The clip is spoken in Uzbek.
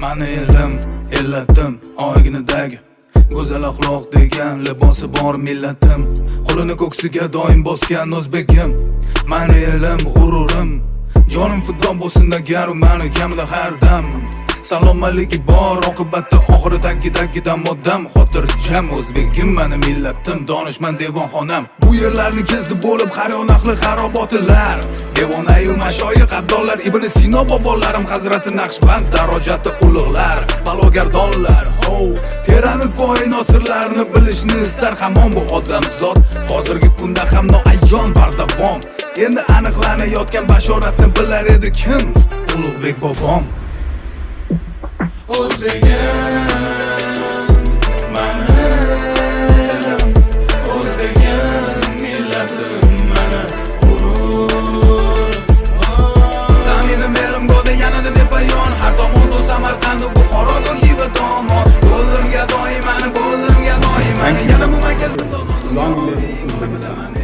Mani elim, illatim, oyginidagi go'zal axloq degan libosi bor millatim, qo'lini ko'ksiga doim bosgan o'zbegim. Mani elim, g'ururim, jonim fido bo'lsin agar u mani kamida har dam salomatligi bor, oqibatda oxiri tagidagidan odam xotirjam. O'zbegim, mani millatim, donishmand devonxonam. Bu yerlarni kezdi bo'lib har yon ahli xarobotilar, devonayu mashoyix, abdollar, Ibn Sino bobolarim, Hazrati Naqshband darojati ulug'lar, balogardonlar. Ho, terani koinot sirlarini bilishni istar hamon bu odamzod. Hozirgi kunda ham noayon bardavom endi aniqlanayotgan bashoratni bilar edi kim? Ulug'bek bobom. O'zbegim, mani elim, o'zbegim, millatim, mani g'urur. Zaminim elim go'da yanada bepoyon, har tomonda Samarqand, Buxoro, Xiva tomon. Bo'ldim gadoy mani, bo'ldim gadoy mani, yana bu markaz. Long live Uzbekistan.